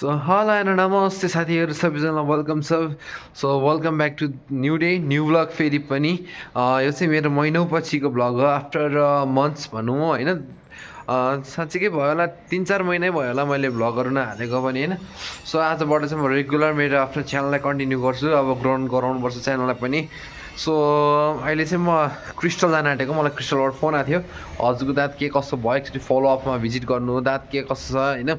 So hello and नमस्ते साथीहरू सबैजनालाई वेलकम छ। So welcome back to new day new vlog फेरि पनि यो चाहिँ मेरो महिनौ पछिको ब्लग हो। आफ्टर मन्थ्स भनौँ होइन, साँच्चीकै भयो होला 3-4 महिनै भयो होला मैले ब्लगहरू नहालेको पनि होइन। सो आजबाट चाहिँ म रेगुलर मेरो आफ्नो च्यानललाई कन्टिन्यू गर्छु, अब ग्रोन गराउनुपर्छ च्यानललाई पनि। सो अहिले चाहिँ म क्रिस्टल जान आँटेको, मलाई क्रिस्टलबाट फोन आएको थियो, हजुरको दाँत के कस्तो भयो एकचोटि फलोअपमा भिजिट गर्नु, दाँत के कस्तो छ होइन,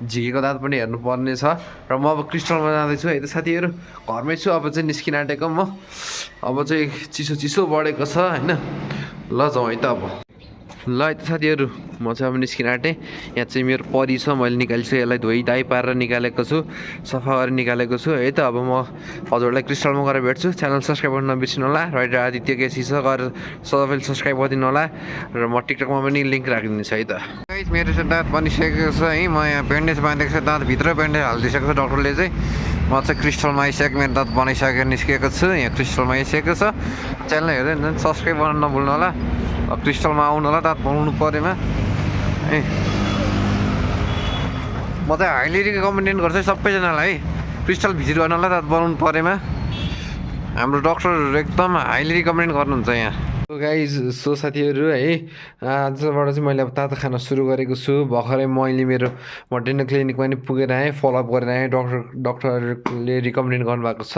झिकेको दाँत पनि हेर्नुपर्ने छ। र म अब क्रिस्टलमा जाँदैछु है त साथीहरू, घरमै छु अब चाहिँ निस्किन आँटेको म। अब चाहिँ चिसो चिसो बढेको छ होइन, ल जाउँ है त अब। ल है त साथीहरू, म चाहिँ अब निस्किन आँटेँ। यहाँ चाहिँ मेरो परी छ, मैले निकालिछु, यसलाई धोइ दाइ पारेर निकालेको छु, सफा गरेर निकालेको छु है त। अब म हजुरहरूलाई क्रिस्टलमा गएर भेट्छु। च्यानल सब्सक्राइब गर्न नबिर्सिनु होला, राइटर आदित्य केसी छ, गएर सबैले सब्सक्राइब गरिदिनु होला। र म टिकटकमा पनि लिङ्क राखिदिन्छु है त। गाइस मेरो चाहिँ दाँत बनिसकेको छ है, म यहाँ ब्यान्डेज बाँधेको छ, दाँतभित्र ब्यान्डेज हालिदिइसकेको छ डक्टरले चाहिँ। म चाहिँ क्रिस्टलमा आइसकेको, मेरो दाँत बनाइसकेर निस्केको छु, यहाँ क्रिस्टलमा आइसकेको छ। च्यानल हेर्दै सब्सक्राइब गर्न नभुल्नु होला, क्रिस्टलमा आउनु होला दाँत बनाउनु परेमा ए। म चाहिँ हाइली रिकमेन्ड गर्छु सबैजनालाई है, क्रिस्टल भिजिट गर्न होला दाँत बनाउनु परेमा। हाम्रो डक्टरहरू एकदम हाइली रिकमेन्ड गर्नुहुन्छ यहाँ। सो गाइज, सो साथीहरू है, आजबाट चाहिँ मैले अब तातो खान सुरु गरेको छु। भर्खरै मैले म डेन्टल क्लिनिक पनि पुगेर आएँ, फलोअप गरेर आएँ। डक्टरले रिकमेन्ड गर्नुभएको छ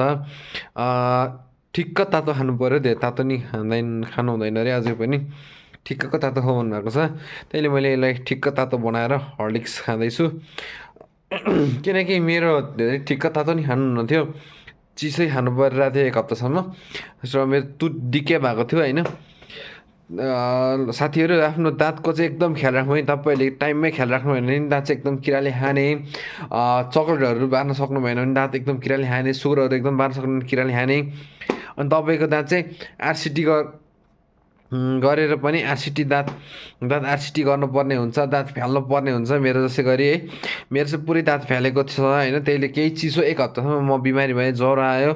ठिक्क तातो खानु पऱ्यो, धेरै तातो नि खानु हुँदैन अरे अझै पनि, ठिक्कको तातो खाऊ भन्नुभएको छ। त्यहीले मैले यसलाई ठिक्क तातो बनाएर हर्लिक्स खाँदैछु। किनकि मेरो धेरै ठिक्क तातो नि खानु हुन्थ्यो, चिसै खानु परिरहेको थियो 1 हप्तासम्म। र मेरो तुत डिके भएको थियो होइन। साथीहरू, आफ्नो दाँतको चाहिँ एकदम ख्याल राख्नु है, तपाईँहरूले टाइममै ख्याल राख्नु भएन भने दाँत चाहिँ एकदम किराले खाने, चक्लेटहरू बार्न सक्नु भएन भने दाँत एकदम किराले खाने, सुगरहरू एकदम बार्न सक्नु किराले खाने। अनि तपाईँको दाँत चाहिँ आरसिटी गरेर पनि दाँत आरसिटी गर्नुपर्ने हुन्छ, दाँत फाल्नु पर्ने हुन्छ मेरो जस्तै गरी है। मेरो चाहिँ पुरै दाँत फालेको छ होइन, त्यहीले केही चिसो 1 हप्तासम्म म बिमारी भएँ, ज्वरो आयो,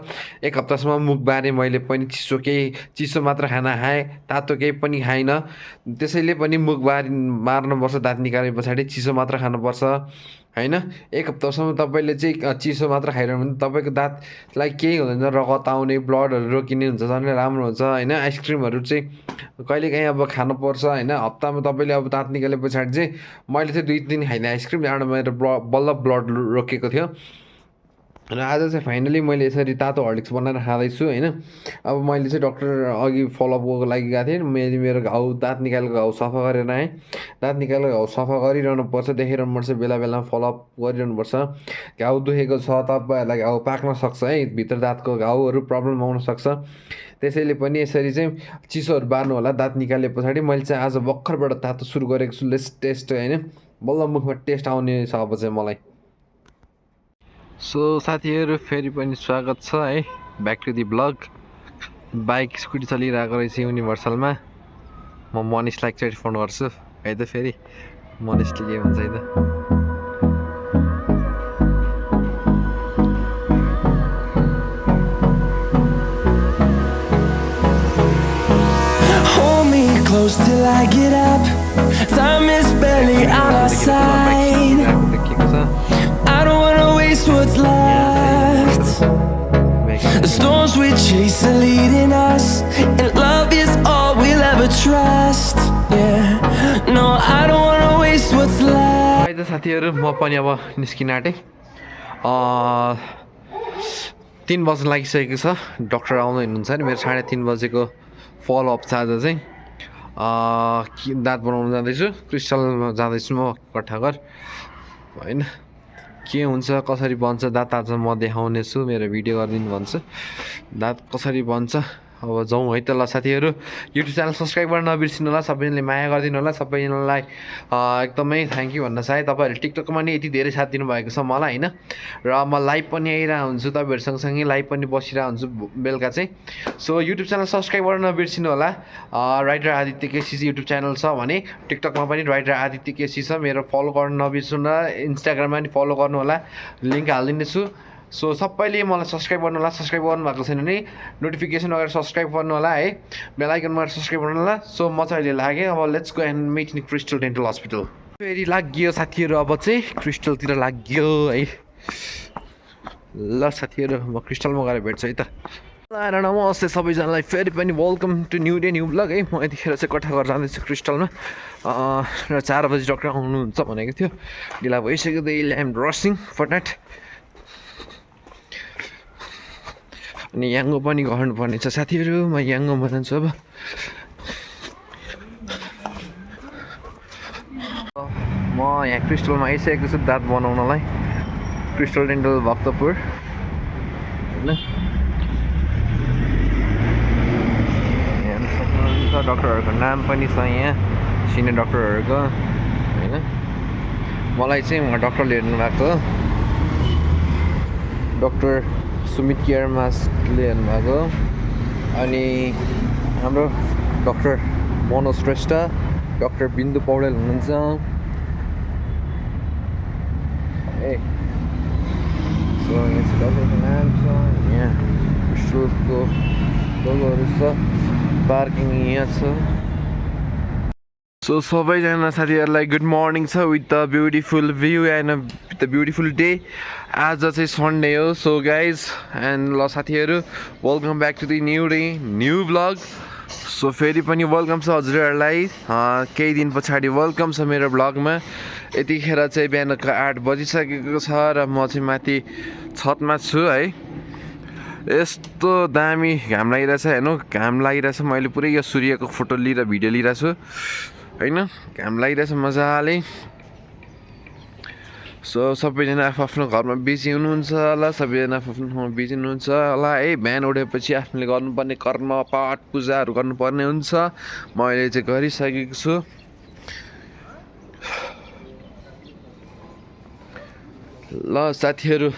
1 हप्तासम्म मुख बारेँ मैले पनि, चिसो मात्र खाना खाएँ, तातो केही पनि खाइनँ। त्यसैले पनि मुख मार्नुपर्छ, दाँत निकाले पछाडि चिसो मात्र खानुपर्छ होइन। 1 हप्तासम्म तपाईँले चाहिँ चिसो मात्र खाइरहनु भने तपाईँको दाँतलाई केही हुँदैन, रगत आउने, ब्लडहरू रोकिने हुन्छ, झन् राम्रो हुन्छ होइन। आइसक्रिमहरू चाहिँ कहिलेकाहीँ अब खानुपर्छ होइन, हप्तामा तपाईँले अब दाँत निकाले पछाडि चाहिँ, मैले चाहिँ 2 दिन खाइदिएँ आइसक्रिम, त्यहाँबाट मेरो बल्ल ब्लड रोकेको थियो। र आज चाहिँ फाइनली मैले यसरी तातो हर्लिक्स बनाएर खाँदैछु होइन। अब मैले चाहिँ डक्टर अघि फलोअपको लागि गएको थिएँ, मेरो घाउ, दाँत निकालेको घाउ सफा गरेर आएँ। दाँत निकालेको घाउ सफा गरिरहनु पर्छ, देखिरहनुपर्छ, बेला बेलामा फलोअप गरिरहनुपर्छ। घाउ दुखेको छ तपाईँहरूलाई, घाउ पाक्न सक्छ है, भित्र दाँतको घाउहरू प्रब्लम आउन सक्छ। त्यसैले पनि यसरी चाहिँ चिसोहरू बार्नु होला दाँत निकाले पछाडि। मैले चाहिँ आज भर्खरबाट तातो सुरु गरेको छु, टेस्ट होइन, बल्ल मुखमा टेस्ट आउने छ अब चाहिँ मलाई। सो साथीहरू, फेरि पनि स्वागत छ है, back to the vlog. Bike scooty चलिरहेको रहेछ युनिभर्सलमा। म मनिषलाई एकचोटि फोन गर्छु है त, फेरि मनिषले के भन्छ है त। Close till I get up. Time is barely on our side. I don't wanna waste what's left. The storms we chase are leading us, and love is all we'll ever trust. Yeah, no, I don't wanna waste what's left. है त साथीहरू, म पनि अब निस्किन आँटेँ। 3 बज्न लागिसकेको छ, doctor आउँदै हुनुहुन्छ नि। मेरो 3:30 बजेको फलोअप छ आज चाहिँ। दाँत बनाउनु जाँदैछु, क्रिस्टलमा जाँदैछु म कट्ठाघर होइन। के हुन्छ कसरी बन्छ दाँत आज म देखाउने छु, मेरो भिडियो गरिदिनु भन्छ दाँत कसरी बन्छ। अब जाउँ है त। ल साथीहरू, युट्युब च्यानल सब्सक्राइब गर्न नबिर्सिनु होला, सबैजनाले माया गरिदिनु होला, सबैजनालाई एकदमै थ्याङ्क यू भन्न चाहे। तपाईँहरूले टिकटकमा नि यति धेरै साथ दिनुभएको छ मलाई होइन। र म लाइभ पनि आइरहेको हुन्छु, तपाईँहरू सँगसँगै लाइभ पनि बसिरहेको हुन्छु बेलुका चाहिँ। सो युट्युब च्यानल सब्सक्राइब गर्न नबिर्सिनु होला। Writer Aditya KC YouTube channel छ भने टिकटकमा पनि राइटर आदित्य केसी छ, मेरो फलो गर्न नबिर्सिनु होला। इन्स्टाग्राममा पनि फलो गर्नु होला, लिङ्क हालिदिनेछु। सो सबैले मलाई सब्सक्राइब गर्नु होला, सब्सक्राइब गर्नुभएको छैन भने नोटिफिकेसन गरेर सब्सक्राइब गर्नु होला है, बेल आइकनमा सब्सक्राइब गर्नु होला। सो म चाहिँ अहिले लागेँ, अब let's go and met in Crystal Dental Hospital. फेरि लाग्यो साथीहरू, अब चाहिँ क्रिस्टलतिर लाग्यो है। ल साथीहरू म क्रिस्टलमा गएर भेट्छु है त नमस्ते सबैजनालाई फेरि पनि welcome to new day new vlog है म यतिखेर चाहिँ कठा गरेर जाँदैछु क्रिस्टलमा र 4 बजी डक्टर आउनुहुन्छ भनेको थियो ढिला भइसक्यो अहिले आइएम रसिङ फर द्याट अनि याङ्गो पनि गर्नुपर्ने छ साथीहरू म याङ्गोमा जान्छु अब म यहाँ क्रिस्टलमा आइसकेको छु दाँत बनाउनलाई क्रिस्टल डेन्टल भक्तपुर होइन डक्टरहरूको नाम पनि छ यहाँ सिनियर डक्टरहरूको होइन मलाई चाहिँ उहाँ डक्टरले हेर्नु भएको डक्टर सुमित केयरमासले हेर्नु भएको अनि हाम्रो डक्टर मनोज श्रेष्ठ डक्टर बिन्दु पौडेल हुनुहुन्छ ए सो यहाँ चाहिँ डक्टरको नाम छ यहाँ क्रिस्टलको लोगोहरू छ पार्किङ यहाँ छ सो सबैजना साथीहरूलाई गुड मर्निङ छ with the beautiful view and with the beautiful day आज चाहिँ सन्डे हो सो गाइज एन्ड ल साथीहरू welcome back to the new day new vlog so फेरि पनि वेलकम छ हजुरहरूलाई केही दिन पछाडि वेलकम छ मेरो ब्लगमा यतिखेर चाहिँ बिहानको 8 बजिसकेको छ र म चाहिँ माथि छतमा छु है यस्तो दामी घाम लागिरहेछ हेर्नु घाम लागिरहेछ मैले पुरै यो सूर्यको फोटो लिएर भिडियो लिइरहेको छु होइन घाम लागिरहेछ मजाले सो सबैजना आफ्नो घरमा बिजी हुनुहुन्छ होला सबैजना आफ्नो ठाउँमा बिजी हुनुहुन्छ होला है बिहान उठेपछि आफूले गर्नुपर्ने कर्म पाठ पूजाहरू गर्नुपर्ने हुन्छ मैले चाहिँ गरिसकेको छु ल साथीहरू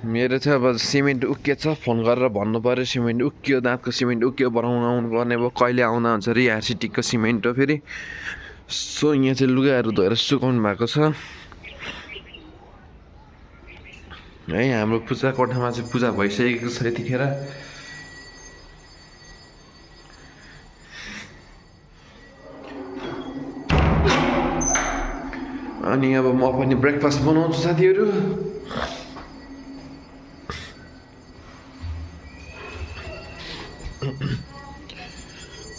मेरो चाहिँ अब सिमेन्ट उक्किएछ फोन गरेर भन्नु पऱ्यो सिमेन्ट उक्कियो दाँतको सिमेन्ट उक्कियो बनाउनु आउनु पर्ने भयो कहिले आउँदा हुन्छ अरे आरसिटीको सिमेन्ट हो फेरि सो यहाँ चाहिँ लुगाहरू धोएर सुकाउनु भएको छ है हाम्रो पूजा कोठामा चाहिँ पूजा भइसकेको छ यतिखेर अनि अब म पनि ब्रेकफास्ट बनाउँछु साथीहरू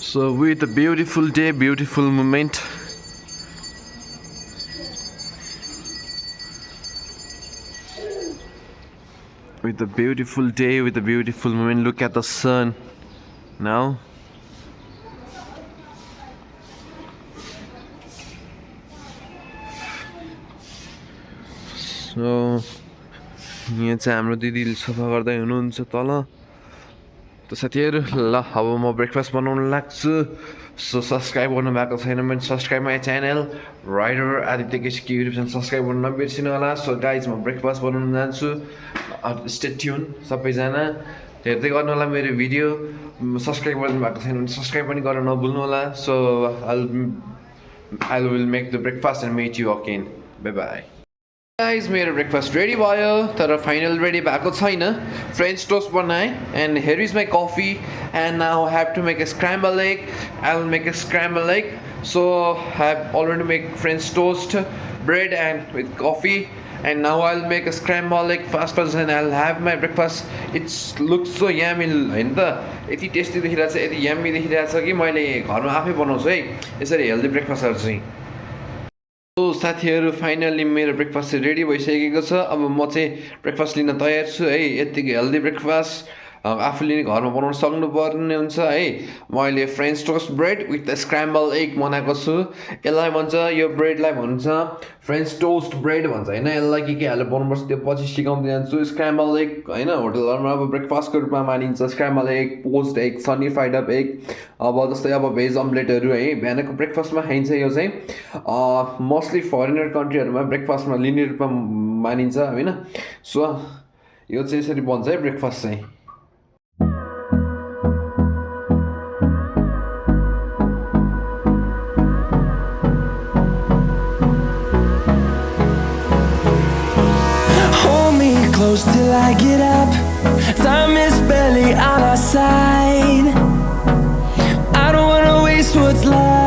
So with a beautiful day, beautiful moment. With a beautiful day, with a beautiful moment. Look at the sun now. So यहाँ चाहिँ हाम्रो दिदीले सफा गर्दै हुनुहुन्छ तल त साथीहरू ल अब म ब्रेकफास्ट बनाउन लाग्छु सो सब्सक्राइब गर्नु भएको छैन भने subscribe my channel rider Aditya KC YouTube channel subscribe गर्नु नबिर्सिनु होला सो गाइज म ब्रेकफास्ट बनाउन जान्छु स्टे ट्युन सबैजना हेर्दै गर्नु होला मेरो भिडियो सब्सक्राइब गर्नु भएको छैन भने सब्सक्राइब पनि गर्न नभुल्नु होला so I will make the breakfast and met you again bye bye guys मेरो ब्रेकफास्ट रेडी भयो तर फाइनल रेडी भएको छैन फ्रेन्च टोस्ट बनाएँ and here is my coffee and now have to make a scramble egg I will make a scramble egg so have already make French toast bread and with coffee and now I will make a scramble egg fast and I will have my breakfast it's looks so yummy होइन त यति tasty देखिरहेको छ यति यामी देखिरहेको छ कि मैले घरमा आफै बनाउँछु है यसरी हेल्दी ब्रेकफास्टहरू चाहिँ सो साथीहरू फाइनल्ली मेरो ब्रेकफास्ट चाहिँ रेडी भइसकेको छ अब म चाहिँ ब्रेकफास्ट लिन तयार छु है यतिकै हेल्दी ब्रेकफास्ट आफूले घरमा बनाउन सक्नुपर्ने हुन्छ है म अहिले French toast bread with scramble egg बनाएको छु यसलाई भन्छ यो ब्रेडलाई भन्छ फ्रेन्च टोस्ट ब्रेड भन्छ होइन यसलाई के हालेर बनाउनुपर्छ त्यो पछि सिकाउँदै जान्छु स्क्रैम्बल एग होइन होटलहरूमा अब ब्रेकफास्टको रूपमा मानिन्छ scramble egg poached egg Sunny fried up egg अब जस्तै अब भेज अम्लेटहरू है बिहानको ब्रेकफास्टमा खाइन्छ यो चाहिँ मोस्टली फरेनर कन्ट्रीहरूमा ब्रेकफास्टमा लिने रूपमा मानिन्छ होइन सो यो चाहिँ यसरी बन्छ है ब्रेकफास्ट चाहिँ Close till I get up. Time is barely on our side. I don't wanna waste what's left.